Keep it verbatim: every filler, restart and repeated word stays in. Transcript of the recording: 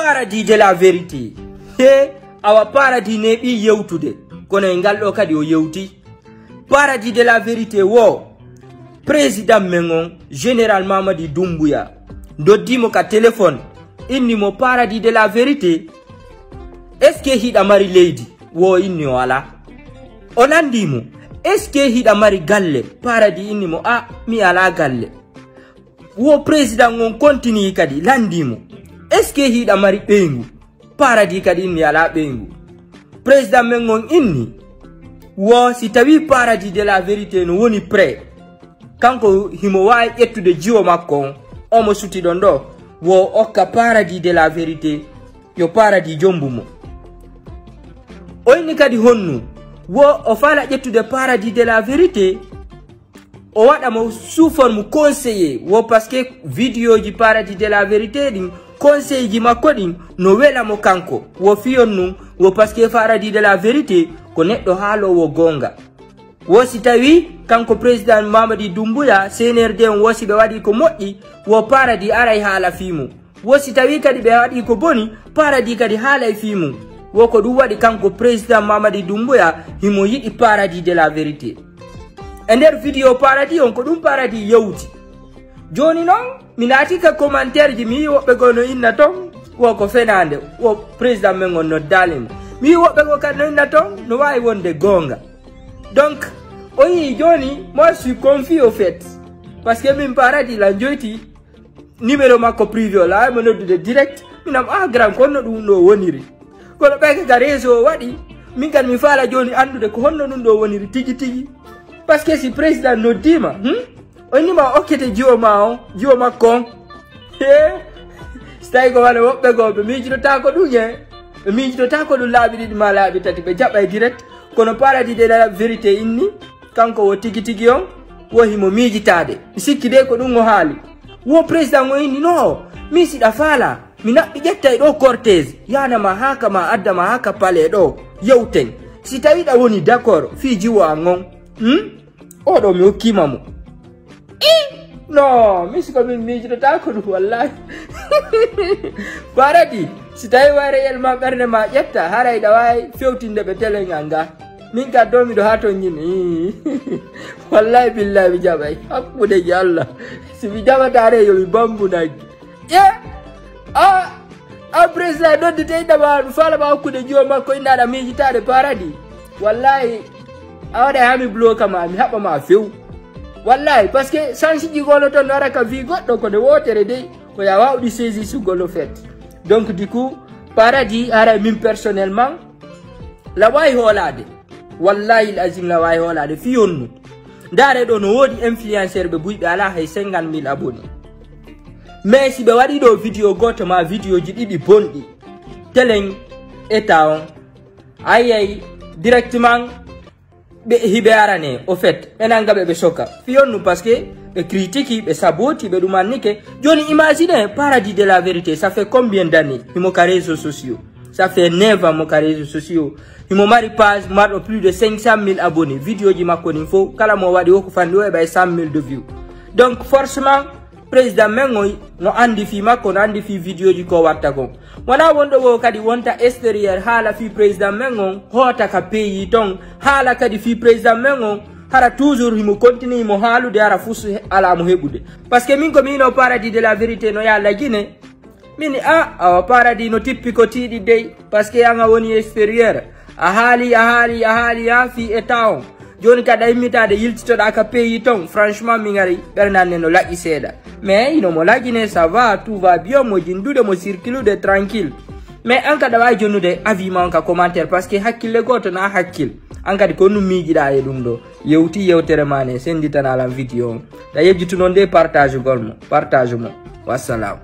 Paradis de la vérité. He, awa Paradis neeɓi yewtude, kono e ngal ɗo kadi o yewti. Paradis de la vérité wo président men on, Général Mamadi Doumbouya, noddi mo ka téléphone, inni mo: Paradis de la vérité, est-ce que hiɗa mari leydi? Wo inni o alaa. O lanndi mo: Est-ce que hiɗa mari galle? Paradis inni mo: A, mi alaa galle. Wo président on continue kadi, lanndi mo: Est-ce que hiɗa mari ɓeyngu? Paradis kadi inni alaa ɓeyngu. Président men on inni wo si tawi Paradis de la vérité no woni prêt, kanko himo waawi ƴettude jiwo makko on, omo suti ɗon ɗo, wo okka Paradis de la vérité, yo Paradis jombu mo. O inni kadi honnu wo o faala ƴettude Paradis de la vérité, o waɗa mo sous forme conseiller wo, parce que vidéo ji Paradis de la vérité ɗin, conseil ji makko ɗin no wela mo kanko. Wo fiyon nun wo, parce que Paradis de la vérité ko neɗɗo haaloowo goonga. Wo si tawi kanko président Mamadi Doumbouya, C N R D on, wo si ɓe waɗi ko moƴƴi, wo Paradis aray haala fii mum. Wo si tawi kadi ɓe waɗi ko boni, Paradis kadi haalay fii mum. Wo ko ɗum waɗi kanko président Mamadi Doumbouya himo yiɗi Paradis de la vérité. E nder vidéo Paradis on, ko ɗum Paradis yewti. Jooni non, mi naati ka commentaire ji, mi yii woɓɓe goo no inna ton wo ko fenaande, wo président men on noddaali mo. Mi yii woɓɓe goo kadi no inna ton no waawi wonde goonga. Donc, o yii jooni, moi je suis confus au fait. Parce que min Paradis lan joyti numéro makko privé o, laawi mo noddude direct. Minam, ah, grand, ko honno ɗum ɗo woniri? Kono ɓayka ka réseau o waɗi, min kadi mi faala jooni anndude ko honno ɗum ɗo woniri tigi tigi. Parce que si président noddiima, hmm? O inni ma o okkete jiwo ma on, jiwo makko on. He, si tawi ko wano woɓɓe goo, ɓe miijototaako ɗum he. Ɓe miijototaako ɗum laabi ɗiɗi maa laabi tati, ɓe jaɓay direct. Kono Paradis de la vérité inni, kanko wo tigi tigi on, wo himo miijitaade. Mi sikki de ko ɗum o haali. Wo président o inni, no, min si ɗa faala, mi naɓɓi ƴettay ɗo cortège, yaana ma haa ka ma adda ma haa ka palais ɗo, yewten. Si tawi ɗa woni d'accord fii jiwo an on, hmm? Oɗo mi hokkima mo. I! No, mi siko min miijototaako ɗum, wallahi. Paradis, si tawi wa réellement ɓernde ma ƴetta, haray ɗa waawi fewtinde ɓe telen an ga. Min ka do miɗo haa ton ñin. Ii. Wallahi billahi mi jaɓay. Hakkunde ji Allah. Si mi jaɓataare yo mi bambu nagge. Ye? A, a président noddi te inna ma, mi faala ma hakkunde jiwo makko, inna aɗa miijitaade Paradis. Wallahi, a waɗay haa mi bloka ma, mi haɓɓa ma few. Wallahi, parce que chance ji golo ton no ara ka vie goɗɗo ko nde wootere dey, ko ya waawɗi saisir sugol no fait. Donc du coup, Paradis, haray min personnellement, la waawi hoolaade. Wallahi l'azim la waawi hoolaade fii honnu. Ndaare ɗo no woodi influenceur ɓe buy ɓe alaa hay cinquante mille abonnés. Mais si ɓe waɗi ɗo vidéo gooto ma vidéo ji ɗiɗi bonɗi, telen état on, ayay directement ɓe hiɓe arane, au fait, ɓe nanga ɓe, ɓe soka. Fii honnu, parce que ɓe critiqué, ɓe saboti, ɓe ɗumannike. Jooni imagine, Paradis de la vérité, ça fait combien d'années himo ka réseaux sociaux? Ça fait neuf ans mo ka réseaux sociaux. Himo mari page marɗo plus de cinq cent mille abonnés. Vidéo ji makko ɗin fow, kala mo waɗi wo ko fanɗi o heɓay cent mille de vues. Donc forcément, président men on no anndi fii makko, no anndi fii vidéo ji ko watta kon. Wonaa wonɗo wo kadi wonta extérieur haala fii président men on, hoota ka pays ton, haala kadi fii président men on, hara toujours himo continue mo haalude, hara fus he-, alaa mo heɓude. Parce que min ko miino Paradis de la vérité no yaa la Guinée. Min a, awa Paradis no tippi ko tiiɗi dey, parce que an a woni extérieur. A haali, a haali, a haali, yaa fii état on. Jooni kadi a immitaade yiltitoɗaa ka pays ton. Franchement, min ari ɓernde an ne no laƴƴi seeɗa. Mais ino mo laƴƴine, ça va, tout va bien, mo jindude, mo circulude, tranquille. Mais an kadi a waawi jonnude avis ma on ka commentaire, parce que hakkille gooto na hakkil. An kadi ko ɗum miijiɗaa e ɗum ɗo. Yewti yewtere ma ne, senditana lan vidéo on. Ɗa yejjitu noon de partage gol mo, partage mo. Wassalam.